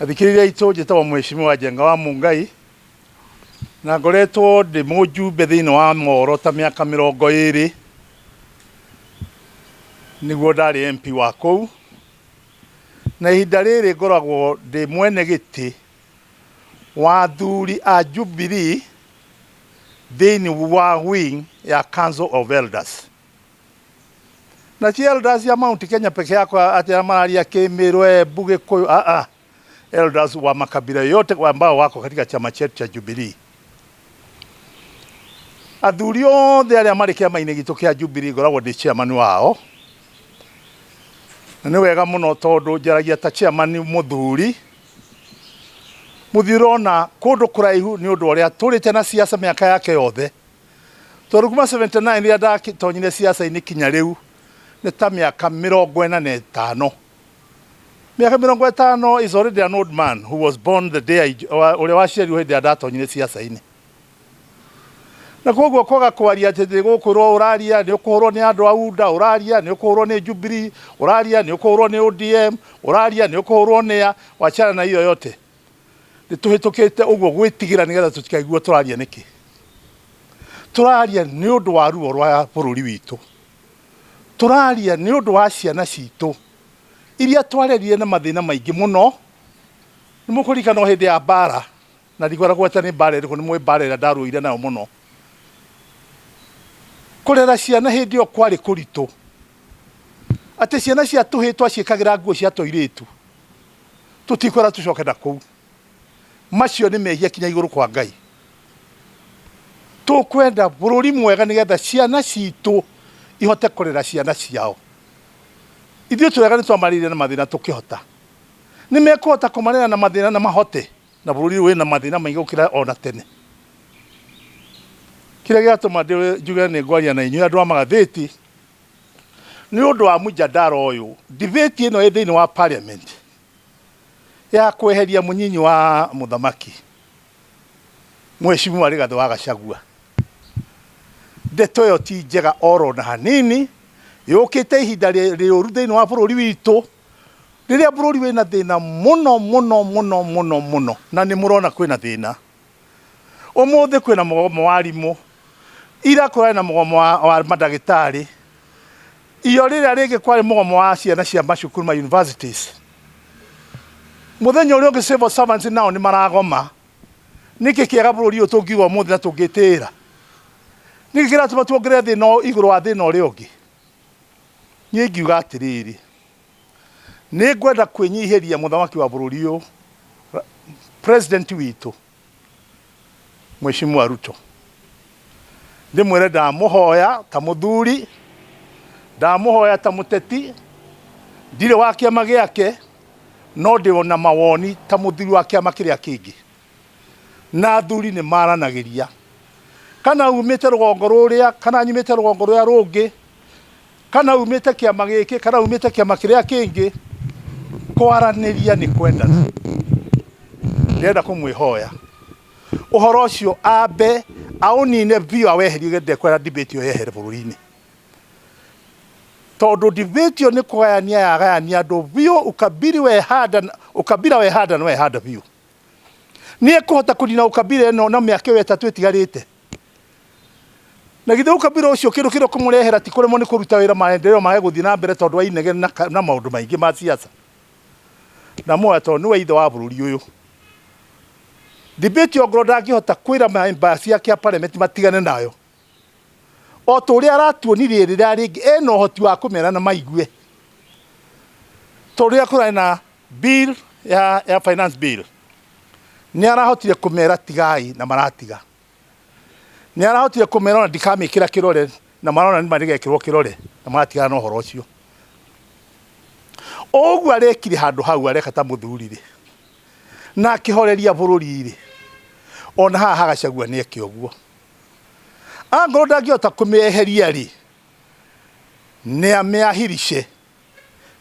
Athikĩrĩria aitũ, njĩtagwo Mheshimiwa Njenga wa Mũngai na ngoretwo ndĩ mũjumbe thĩinĩ wa Moro ta mĩaka 20, nĩguo ndarĩ MP wa kũu, na ihinda rĩrĩ ngoragwo ndĩ mwene gĩtĩ wa athuri a Jubilee thĩinĩ wa wing ya Council of Elders. Na ti elders ya Mount Kenya peke yako ati mararia Kĩmĩrũ, Embu, Gĩkũyũ, a a elders wa makabila yote ambao wako katika chama chetu cha Jubilee. Athuri othe arĩa marĩ kĩama-inĩ gitũ kĩa Jubilee ngoragwo ndĩ chairman wao, na nĩ wega mũno tondũ njaragia ta chairman mũthuri mũthuri ũrona kũndũ kũraihu nĩ ũndũ ũrĩa tũrĩte na siasa mĩaka yake yothe. Tondũ kuma 79 rĩrĩa ndatonyire siasa-inĩ kinya rĩu nĩ ta mĩaka 45. Mĩaka 50 is already an old man who was born the day I, ũrĩa waciarirwo hĩndĩ ĩrĩa ndatonyire siasa-inĩ. Na koguo kwaga kwaria atĩ ndĩ gũkwĩrwo ũraria nĩ ũkũhũrwo nĩ andũ a UDA, ũraria nĩ ũkũhũrwo nĩ Jubilee, ũraria nĩ ũkũhũrwo nĩ ODM, ũraria nĩ ũkũhũrwo nĩ a, wachana na hiyo yote. Nĩ tũhĩtũkĩte ũguo gwĩtigĩra nĩgetha tũtikaiguo tũraria nĩkĩ. Tũraria nĩ ũndũ wa ruo rwa bũrũri witũ. Tũraria nĩ ũndũ wa ciana citũ iria twarerire na mathĩna maingĩ mũno. Nĩ mũkũririkana o hĩndĩ ya mbara, na ndikwenda kũgweta nĩ mbara ĩrĩkũ, nĩ mũĩ mbara ĩrĩa ndarũire nayo mũno. Kũrera ciana hĩndĩ ĩyo kwarĩ kũritũ, atĩ ciana cia tũhĩĩ twaciĩkagĩra nguo cia tũirĩtu. Tũtikwenda tũcoke na kũu. Macio nĩ mehia kinya igũrũ kwa Ngai. Tũkwenda bũrũri mwega nĩgetha ciana citũ ihote kũrera ciana ciao. Ithuĩ twega nĩ twamarĩire na mathĩna tũkĩhota. Nĩ mekũhota kũmarera na mathĩna na mahote, na bũrũri wĩna mathĩna maingĩ gũkĩra ona tene. Kĩrĩa gĩatũma njuge nĩ ngwaria na inyuĩ andũ a magathĩti, nĩ ũndũ wa mũjadara ũyũ, debate ĩno ĩ thĩinĩ wa parliament ya kweheria mũnyinyi wa mũthamaki Mheshimiwa Rigathĩ wa Gachagua. Ndeto ĩyo ti njega oro na hanini, yũkĩte ihinda rĩũru thĩinĩ wa bũrũri witũ, rĩrĩa bũrũri wĩna thĩna mũno mũno mũno mũno mũno, na nĩ mũrona kwĩna thĩna. Ũmũthĩ kwĩna mũgomo wa arimũ, ira kũrarĩ na mũgomo wa mandagĩtarĩ, iyo rĩrĩa rĩngĩ kwarĩ mũgomo wa ciana cia macukuru ma universities. Mũthenya ũrĩa ũngĩ civil servants nao nĩ maragoma. Nĩkĩ kĩega bũrũri ũyũ tũngiuga ũmũthĩ na tũngĩtĩĩra? Nĩkĩ kĩratũma tuongerere thĩna igũrũ wa thĩna ũrĩa ũngĩ? Niĩ ingiuga atĩrĩrĩ, nĩ ngwenda kwĩnyihĩria mũthamaki wa bũrũri ũyũ, president witũ, Mheshimiwa Ruto. Ndĩmwĩre ndamũhoya ta mũthuri, ndamũhoya ta mũteti, ndirĩ wa kĩama gĩake, no ndĩ na mawoni ta mũthuri wa kĩama kĩrĩa kĩngĩ. Na athuri nĩ maranagĩria. Kana umĩte rũgongo rũrĩa, kana nyumĩte rũgongo rũrĩa rũngĩ, kana umĩte kĩama gĩkĩ, kana umĩte kĩama kĩrĩa kĩngĩ, kwaranĩria nĩ kwendana. Ndĩrenda kũmwĩhoya ũhoro ũcio ambe aũnine biũ aweherie, ndekwenda debate ĩyo yehere bũrũri-inĩ, tondũ debate ĩyo nĩ kũgayania yagayania andũ biũ. Ukabiri wehanda, ukabira wehanda na wehanda biũ. Nĩ ekũhota kũnina ukabira ĩno na mĩaka ĩyo 3 ĩtigarĩte? Na githĩ ukabira ũcio kĩndũ kĩrĩa ũkũmũrehera ti kũremwo nĩ kũruta wĩra, maendeleo mage gũthiĩ na mbere tondũ wa inegene na maũndũ maingĩ ma siasa? Ndamuoya tondũ nĩwe ithe wa bũrũri ũyũ. Debate ongorwo ndangĩhota kwĩra member ciake a parliament matigane nayo, o ta ũrĩa aratuonirie rĩrĩa rĩngĩ ena ũhoti wa kũmera na maigue, tondũ rĩrĩa kũrarĩ na bill ya finance bill nĩ arahotire kũmera tigai na maratiga. Nĩ arahotire kũmera ona ndikamĩkĩra kĩrore na marona nĩ marĩgekĩrwo kĩrore na maratigana na ũhoro ũcio. Ũguo arekire handũ hau areka ta mũthuri rĩ, na akĩhoreria bũrũri rĩ, ona haha Gachagua nĩ eke ũguo. Angorwo ndangĩhota kũmĩeheria rĩ, nĩ amĩahirice,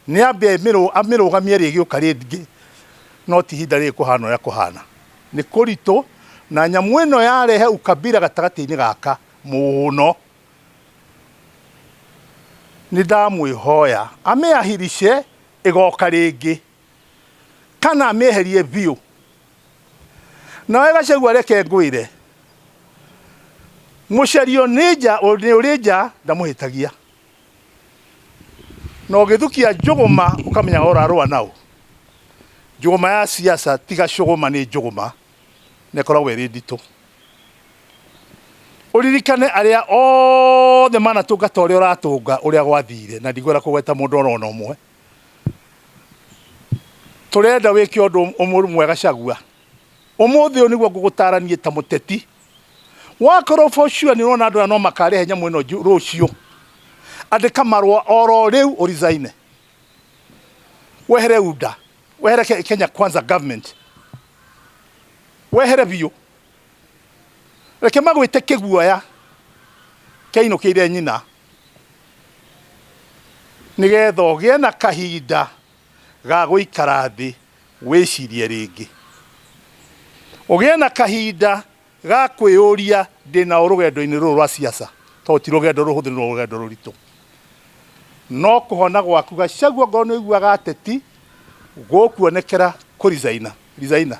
nĩ ambe amĩrũgamie rĩgĩũka rĩngĩ, no ti ihinda rĩrĩ kũhana ũrĩa kũhana. Nĩ kũritũ na nyamũ ĩno yarehe ukabira gatagatĩ-inĩ gaka mũno. Nĩ ndamwĩhoya amĩahirice ĩgoka rĩngĩ. Kana amĩeherie biũ. Nawe Gachagua reke ngwĩre, mũcerio nĩ nja nĩ ũrĩ nja ndamũhĩtagia. Na ũgĩthukia njũgũma ũkamenya ũrarũa naũ. Njũgũma ya siasa ti gacũgũma nĩ njũgũma na ĩkoragwo ĩrĩ nditũ. Ũririkane arĩa othe manatũnga ta ũrĩa ũratũnga ũrĩa gwathire na ndikwenda kũgweta mũndũ ona ũmwe. Tũrenda wĩke ũndũ ũmwe Gachagua. Ũmũthĩ ũyũ nĩguo ngũgũtara niĩ ta mũteti. Wakorwo for sure nĩ ũrona andũ aya no makarehe nyamũ ĩno rũciũ, andĩka marũa oro rĩu ũ resign. Wehere UDA, wehere Kenya Kwanza government. Wehere biũ. Reke magwĩte kĩguoya kĩainũkĩire nyina nĩgetha ũgĩe na kahinda ga gũikara thĩ wĩcirie rĩngĩ. Ũgĩe na kahinda ga kwĩyũria ndĩ na ũ rũgendo-inĩ rũrũ rwa siasa, tondũ ti rũgendo rũhũthũ nĩ rũgendo rũritũ. No kũhona gwaku Gachagua ongorwo nĩ ũiguaga ateti gũkuonekera kũ resign resign.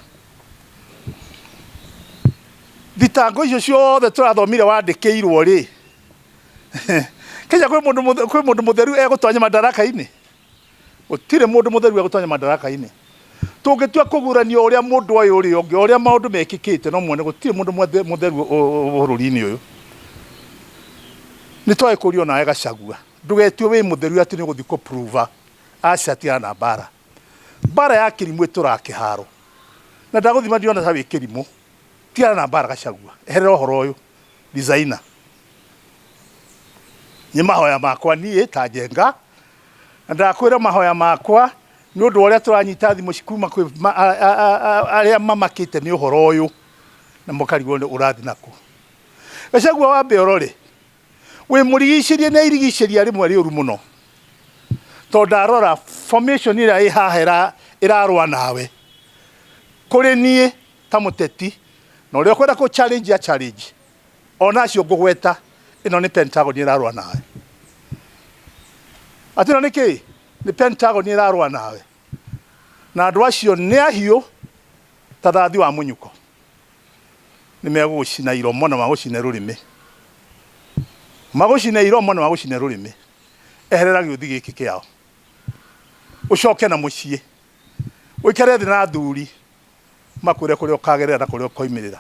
Thitango icio ciothe tũrathomire wandĩkĩirwo rĩ, Kenya kwĩ mũndũ mũtheru egũtonya madaraka-inĩ? Gũtirĩ mũndũ mũtheru egũtonya madaraka-inĩ. Tũngĩtua kũgurania ũrĩa mũndũ oĩ ũrĩa ũngĩ, ũrĩa maũndũ mekĩkĩte, no muone gũtirĩ mũndũ mũtheru bũrũri-inĩ ũyũ. Nĩ twagĩ kũrio nawe Gachagua, ndũgetue wĩ mũtheru atĩ nĩ ũgũthiĩ kũ prove aca tigana na mbara. Mbara ya kĩrimũ ĩtũraga kĩharo. Na ndagũthima ndirona ta wĩ kĩrimũ. Tigana na mbara Gachagua, eherera ũhoro ũyũ. Resigner. Nĩ mahoya makwa niĩ ta Njenga, na ndakwĩra mahoya makwa nĩ ũndũ wa ũrĩa tũranyita thimũ kuma kwĩ arĩa mamakĩte nĩ ũhoro ũyũ na mũkarigwo nĩ ũrathiĩ nakũ. Gachagua wambe ũrore, wĩ mũrigicĩrie nĩ irigicĩria rĩmwe rĩũru mũno, tondũ ndarora formation ĩrĩa ĩ haha ĩrarũa nawe, kũrĩ niĩ ta mũteti na ũrĩa ũkwenda kũ challenge a challenge ona acio ngũgweta ĩno nĩ Pentagon ĩrarũa nawe atĩ ĩno nĩ kĩ nĩ Pentagon ĩrarũa nawe na andũ acio nĩ ahiũ ta thathi wa mũnyuko nĩ megũgũcina iromo na magũcine rũrĩmĩ magũcine iromo na magũcine rũrĩmĩ eherera gĩũthi gĩkĩ kĩao ũcoke na mũciĩ ũikare thĩ na athuri makwĩre kũrĩa ũkagerera na kũrĩa ũkoimĩrĩra.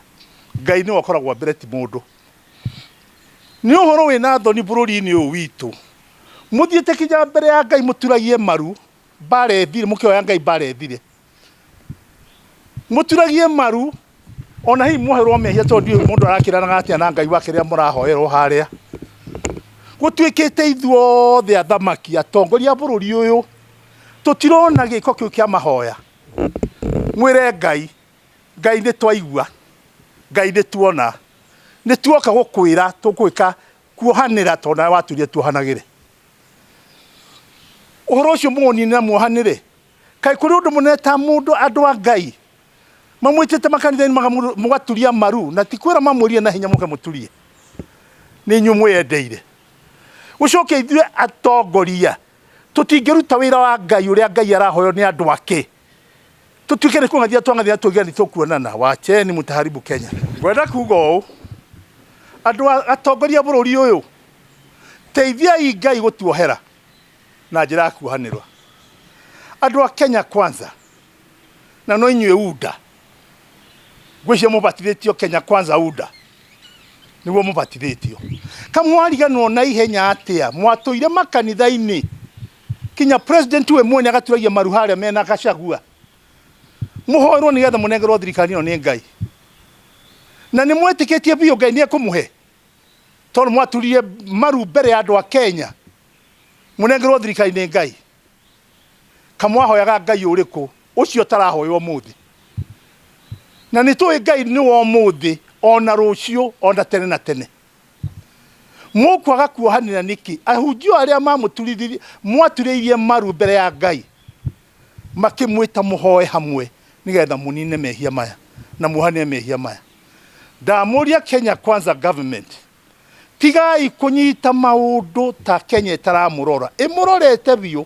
Ngai nĩwe ũkoragwo mbere ti mũndũ. Nĩ ũhoro wĩna thoni bũrũri-inĩ ũyũ witũ. Mũthiĩte kinya mbere ya Ngai mũturagie maru, mbara ĩthire, mũkĩhoya Ngai mbara ĩthire. Mũturagie maru, ona hihi muoherwo mehia tondũ ndiũĩ mũndũ arakĩranaga atĩa na Ngai wake rĩrĩa mũrahoerwo harĩa. Gũtuĩkĩte ithuothe athamaki, atongoria a bũrũri ũyũ, tũtirona gĩko kĩu kĩa mahoya. Mwĩre Ngai, Ngai nĩ twaigua, Ngai nĩ tuona, nĩ tuoka gũkwĩra tũgwĩka kuohanĩra tondũ nawe watwĩrire tuohanagĩre. Ũhoro ũcio mũũnine na muohanĩre. Kaĩ kũrĩ ũndũ mũnene ta mũndũ andũ a Ngai mamwĩtĩte makanitha-inĩ mũgaturia maru na ti kwĩra mamwĩrire na hinya mũke mũturie. Nĩ inyuĩ mwĩyendeire. Gũcoke ithuĩ atongoria Tũtingĩruta wĩra wa Ngai ũrĩa Ngai arahoywo nĩ andũ ake. Tũtuĩke nĩ kũng'athia twang'athia tuoiga nĩ tũkuonana. Wacheni mtaharibu Kenya. Ngwenda kuga ũũ, andũ atongoria a bũrũri ũyũ, teithiai Ngai gũtuohera na njĩra ya kuohanĩrwo. Andũ a Kenya Kwanza, na no inyuĩ UDA, ngwĩciria mũbatithĩtio Kenya Kwanza UDA nĩguo mũbatithĩtio kamwariganwo na ihenya atĩa mwatũire makanitha-inĩ kinya president we mwene agaturagia maru harĩa mena Gachagua mũhoerwo nĩgetha mũnengerwo thirikari ĩno nĩ Ngai na nĩ mwetĩkĩtie biũ Ngai nĩ ekũmũhe tondũ mwaturirie maru mbere ya andũ a Kenya mũnengerwo thirikari nĩ Ngai Kamwahoyaga Ngai ũrĩkũ ũcio ũtarahoywo ũmũthĩ? Na nĩ tũĩ Ngai nĩ wa ũmũthĩ ona rũciũ ona tene na tene. Mũkwaga kuohanĩra nĩkĩ? Ahunjia arĩa mamũturithirie mwaturĩirie maru mbere ya Ngai makĩmwĩta mũhoe hamwe nĩgetha mũnine mehia maya na muohanĩre mehia maya. Ndamũria Kenya Kwanza government Tigai kũnyita maũndũ ta Kenya ĩtaramũrora. Ĩmũrorete biũ,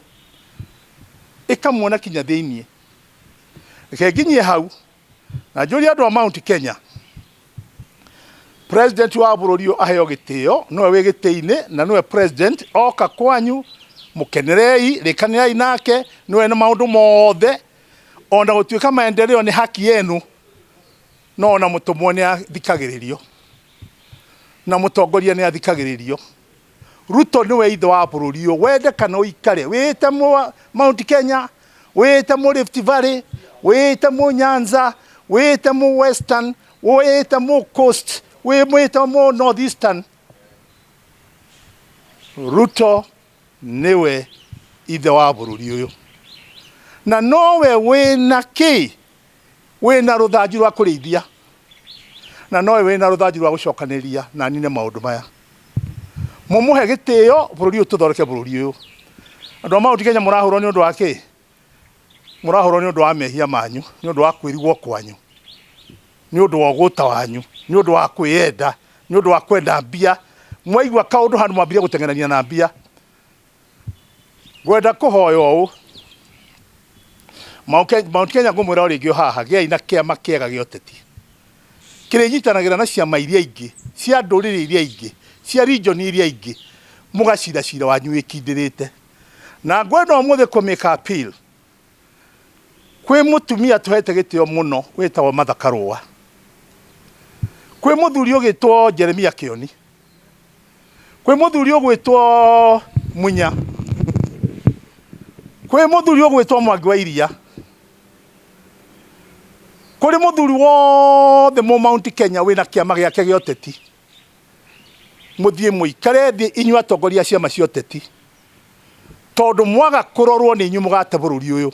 ĩkamuona kinya thĩiniĩ. Reke nginyie hau na njũrie andũ a Mount Kenya, president wa bũrũri ũyũ aheo gĩtĩo, nĩwe wĩ gĩtĩ-inĩ na nĩwe president, oka kwanyu mũkenerei, rĩkanĩrai nake, nĩwe na maũndũ mothe, ona gũtuĩka maendeleo nĩ haki yenu, no ona mũtũmwo nĩ athikagĩrĩrio na mũtongoria nĩ athikagĩrĩrio. Ruto nĩwe ithe wa bũrũri ũyũ, wende kana ũikare, wĩte mũ Mount Kenya, wĩte mũ Rift Valley, wĩte mũ Nyanza, wĩte mũ Western, wĩte mũ Coast, wĩte mũ North Eastern. Ruto nĩwe ithe wa bũrũri ũyũ na nowe wĩna kĩ wĩna rũthanju rwa kũrĩithia na nowe wĩna rũthanju rwa gũcokanĩrĩria na anine maũndũ maya. Mũmũhe gĩtĩo bũrũri ũyũ, tũthondeke bũrũri ũyũ. Andũ a Mount Kenya mũrahũrwo nĩ ũndũ wa kĩ? Mũrahũrwo nĩ ũndũ wa mehia manyu, nĩ ũndũ wa kwĩrigwo kwanyu, nĩ ũndũ wa ũgũta wanyu, nĩ ũndũ wa kwĩyenda, nĩ ũndũ wa kwenda mbia. Mwaigua kaũndũ handũ mwambirie gũteng'erania na mbia. Ngwenda kũhoya ũũ, Mount Kenya ngũmwĩra o rĩngĩ o haha, gĩai na kĩama kĩega gĩa ũteti kĩrĩnyitanagĩra na ciama iria ingĩ cia ndũrĩrĩ iria ingĩ cia region iria ingĩ, mũgacira cira wanyu wĩkindĩrĩte. Na ngwenda ũmũthĩ kũ make appeal kwĩ mũtumia tũhete gĩtĩo mũno wĩtagwo Martha Karũa, kwĩ mũthuri ũgĩtwo Jeremia Kĩoni, kwĩ mũthuri ũgwĩtwo Munya, kwĩ mũthuri ũgwĩtwo Mwangi wa Iria, kũrĩ mũthuri wothe mũ Mount Kenya wĩna kĩama gĩake gĩa ũteti, mũthiĩ mũikare thĩ inyuĩ atongoria a ciama cia ũteti, tondũ mwaga kũrorwo nĩ inyuĩ mũgate bũrũri ũyũ,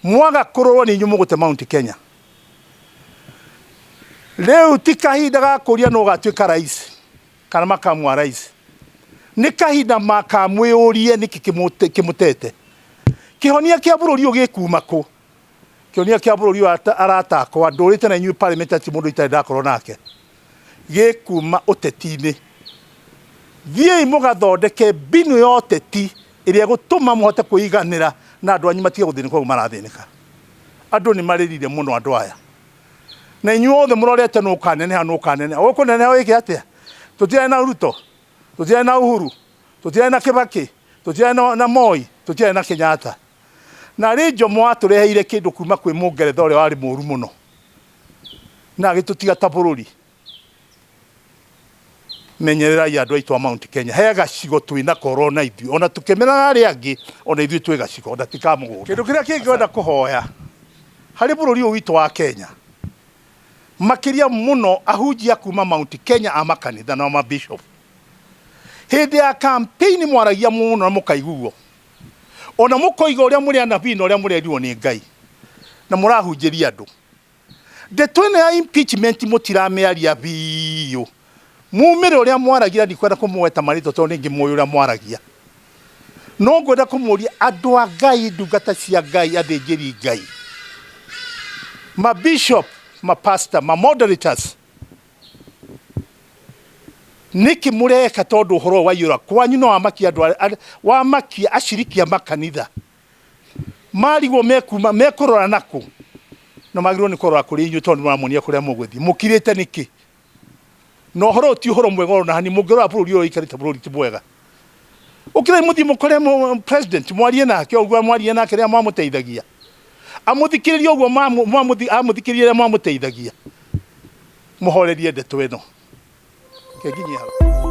mwaga kũrorwo nĩ inyuĩ mũgũte Mount Kenya. Rĩu ti kahinda ga kũria nũ ũgatuĩka rais kana makamu wa rais, nĩ kahinda makamwĩyũrie nĩkĩ kĩmũtete. Kĩhonia kĩa bũrũri ũyũ gĩkuma kũ? Kĩhonia kĩa bũrũri ũyũ arata akwa, ndũrĩte na inyuĩ parliament ati mũndũ itarĩ ndakorwo nake, gĩkuma ũteti-inĩ. Thiĩi mũgathondeke mbinu ya ũteti ĩrĩa ĩgũtũma mũhote kwĩiganĩra na andũ anyu matige gũthĩnĩka ũguo marathĩnĩka. Andũ nĩ marĩrire mũno andũ aya. Na inyuĩ othe mũrorete nũ ũkaneneha nũ ũkaneneha. Ũkũneneha wĩke atĩa? Tũtirarĩ na Ruto, tũtirarĩ na Uhuru, tũtirarĩ na Kibaki, tũtirarĩ na Moi, tũtirarĩ na Kenyatta. Na rĩ Jomo atũreheire kĩndũ kuma kwĩ Mũngeretha ũrĩa warĩ mũru mũno na agĩtũtiga ta bũrũri. Menyererai andũ aitũ a Mount Kenya, he gacigo twĩ nako ona ithuĩ, ona tũkĩmenaga arĩa angĩ, ona ithuĩ twĩ gacigo, ona ti ka mũgũnda. Kĩndũ kĩrĩa kĩngĩ kũhoya harĩ bũrũri ũyũ witũ wa Kenya, makĩria mũno ahunjia kuma Mount Kenya a makanitha na mabishop, hĩndĩ ya campaign mwaragia mũno na mũkaiguo, ona mũkoiga ũrĩa mũrĩ anabii na ũrĩa mũrerirwo nĩ Ngai na mũrahunjĩria andũ. Ndeto ĩno ya impeachment mũtiramĩaria biũ, mumĩre ũrĩa mwaragia, ndikwenda kũmũgweta marĩtwa tondũ nĩ ngĩmũĩ ũrĩa mwaragia, no ngwenda kũmũria andũ a Ngai, ndungata cia Ngai, athĩnjĩri Ngai, ma bishop, ma pastor, ma moderators, nĩkĩ mũreka? Tondũ ũhoro ũyũ waiyũra kwanyu no wamakia andũ, wamakia aciriki a makanitha, marigwo mekuma mekũrora nakũ, na magĩrĩirwo nĩ kũrora kũrĩ inyuĩ tondũ nĩmũramonia kũrĩa mũgũthiĩ. Mũkirĩte nĩkĩ? Na ũhoro ũyũ ti ũhoro mwega ona hanini. Mũngĩrora bũrũri ũyũ ũikarĩte, bũrũri ti mwega. Ũkĩrai mũthiĩ mũkore president, mwarie nake ũguo mwarie nake rĩrĩa mwamũteithagia, amũthikĩrĩrie ũguo amũthikĩrĩrie rĩrĩa mwamũteithagia, mũhorerie ndeto ĩno. Reke nginyie hau.